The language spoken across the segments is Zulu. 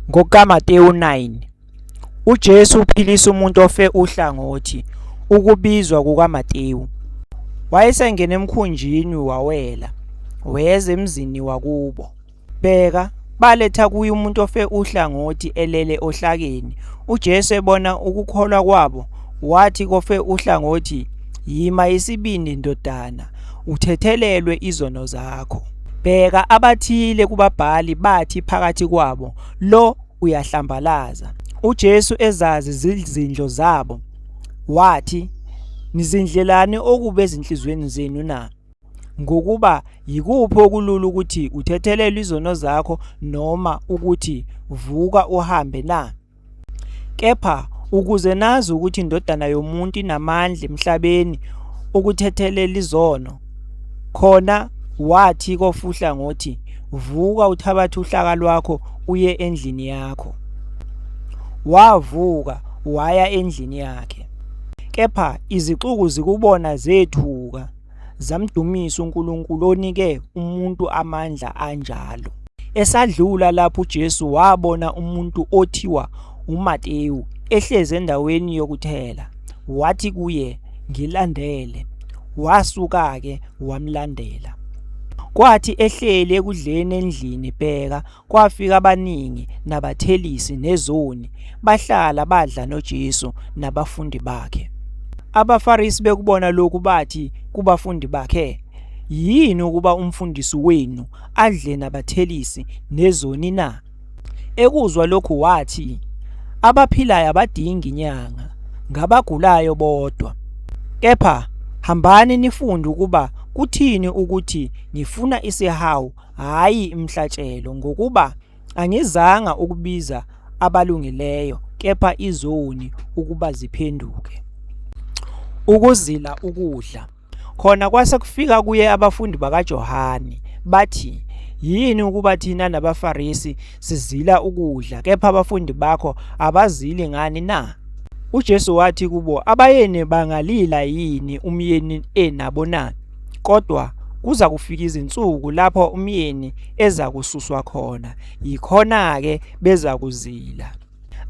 NgokukaMateyu 9, uJesu uphilisa umuntu ofe uhlangothi, ukubizwa kukaMateyu. Wayesengena emkhunjini wawela, weza emzini wakubo. Bheka, baletha kuye umuntu ofe uhlangothi elele ohlakeni. UJesu ebona ukukholwa kwabo, wathi kofe uhlangothi, Yima isibindi ndodana, uthethelelwe izono zakho. Bheka, abathile kubabhali bathi phakathi kwabo, Lo uyahlambalaza. UJesu ezazi izindlo zabo, wathi, Nizindlelani okubi ezinhliziyweni zenu na? Ngokuba yikuphi okulula ukuthi uthethelelwe izono zakho noma ukuthi vuka uhambe na? Kepha ukuze nazi ukuthi iNdodana yomuntu inamandla emhlabeni ukuthethelela izono, khona wathi kofuhlangothi, Vuka uthabathe uhlaka lwakho uye endlini yakho. Wavuka waya endlini yakhe. Kepha izixuku zikubona zethuka, zamdumisa uNkulunkulu onike umuntu amandla anjalo. Esadlula lapho uJesu wabona umuntu othiwa uMatewu ehlezi endaweni yokuthela, wathi kuye, Ngilandele. Wasuka-ke wamlandela. Kwathi ehleli ekudleni endlini, bheka, Kwafika abaningi nabathelisi nezoni, bahlala badla noJesu nabafundi bakhe. AbaFarisi bekubona lokhu bathi kubafundi bakhe, Yini ukuba umfundisi wenu adle nabathelisi nezoni na? Ekuzwa lokhu wathi, Abaphilayo abadingi inyanga, ngabagulayo bodwa. Kepha hambani nifunde ukuba kuthini ukuthi ngifuna isihawu hhayi imhlatshelo, ngokuba angizanga ukubiza abalungileyo, kepha izoni ukuba ziphenduke. Ukuzila ukudla. Khona kwase kufika kuye abafundi bakaJohane, bathi, Yini ukuba thina nabaFarisi sizila ukudla, kepha abafundi bakho abazili ngani na? UJesu wathi kubo, Abayeni bangalila yini umyeni enabo na? Kodwa kuza kufika izinsuku lapho umyeni eza kususwa khona, yikhona-ke beza kuzila.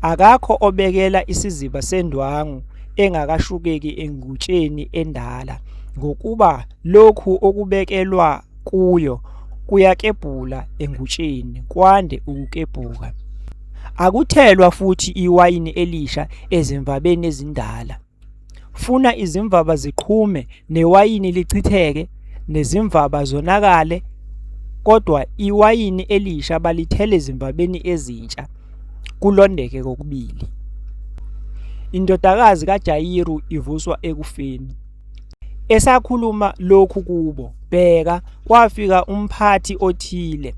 Akakho obekela isiziba sendwangu engakashukeki engutsheni endala, ngokuba lokhu okubekelwa kuyo kuyakebhula engutsheni, kwande ukukebhuka. Akuthelwa futhi iwayini elisha ezimvabeni ezindala. Funa izimvaba ziqhume newayini lichitheke nezimvaba zonakale, kodwa iwayini elisha balithela ezimvabeni ezintsha, kulondeke kokubili. Indodakazi kaJayiru ivuswa ekufeni. Esakhuluma lokhu kubo, bheka, kwafika umphathi othile,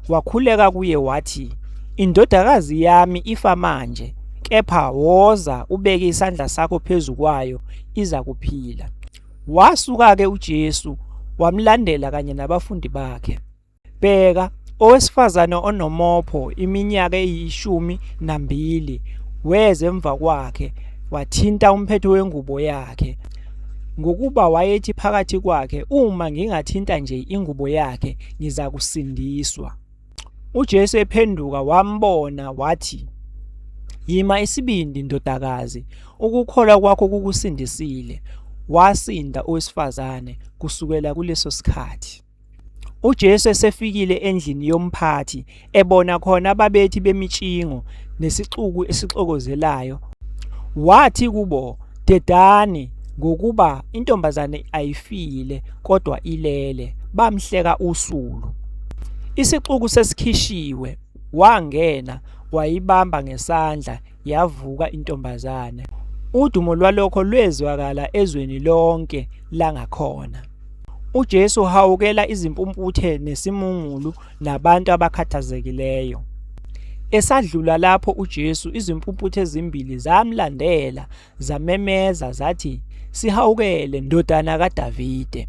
wakhuleka kuye wathi, Indodakazi yami ifa manje, kepha woza ubeke isandla sakho phezu kwayo, izakuphila. Wasuka-ke uJesu wamlandela kanye nabafundi bakhe. Bheka, owesifazane onomopho iminyaka eyishumi nambili weza emva kwakhe wathinta umphetho wengubo yakhe, ngokuba wayethi phakathi kwakhe, uma ngingathinta nje ingubo yakhe ngizakusindiswa. UJesu ephenduka wambona wathi, Yima isibindi ndodakazi, ukukholwa kwakho kukusindisile. Wasinda owesifazane kusukela kuleso sikhathi. UJesu esefikile endlini yomphathi, ebona khona ababethi bemitshingo nesixuku esixokozelayo, wathi kubo, Dedani, ngokuba intombazane ayifile, kodwa ilele. Bamhleka usulu. Isixuku sesikhishiwe, wangena wayibamba ngesandla, yavuka intombazane. Udumo lwalokho lwezwakala ezweni lonke langakhona. UJesu uhawukela izimpumputhe nesimungulu nabantu abakhathazekileyo. Esadlula lapho uJesu, izimpumputhe ezimbili zamlandela, zamemeza zathi, Sihawukele, ndodana kaDavide.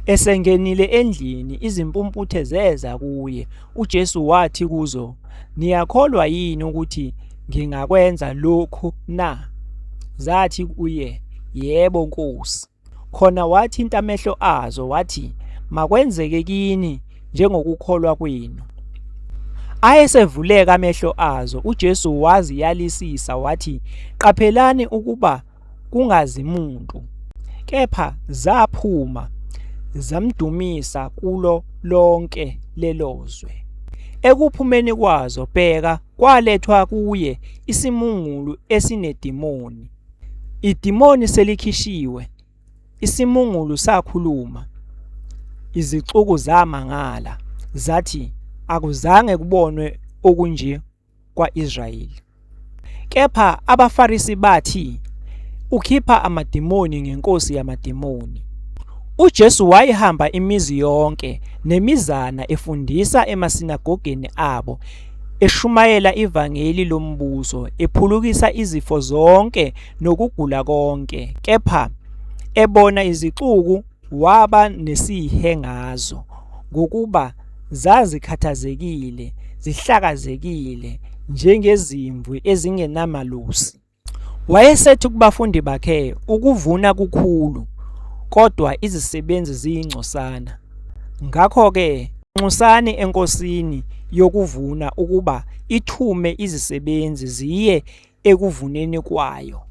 Esengenile endlini, izimpumputhe zeza kuye. UJesu wathi kuzo, Niyakholwa yini ukuthi ngingakwenza lokhu na? Zathi kuye, Yebo, Nkosi. Khona wathinta amehlo azo wathi, Makwenzeke kini njengokukholwa kwenu. Ayesevuleka amehlo azo, uJesu waziyalisisa wathi, Qaphelani ukuba kungazi muntu. Kepha zaphuma, zamdumisa kulo lonke lelo zwe. Ekuphumeni kwazo, bheka, kwalethwa kuye isimungulu esinedimoni. Idimoni selikhishiwe, isimungulu sakhuluma. Izixuku zamangala, zathi, Akuzange kubonwe okunje kwa-Israyeli. Kepha abaFarisi bathi, Ukhipha amadimoni ngenkosi yamadimoni. UJesu wayehamba imizi yonke nemizana efundisa emasinagogeni abo, eshumayela ivangeli lombuso, ephulukisa izifo zonke nokugula konke. Kepha ebona izixuku waba nesihe ngazo, ngokuba zazikhathazekile, zihlakazekile njengezimvu ezingenamalusi. Wayesethi kubafundi bakhe, Ukuvuna kukhulu, kodwa izisebenzi ziyingcosana. Ngakho-ke nxusani eNkosini yokuvuna ukuba ithume izisebenzi ziye ekuvuneni kwayo.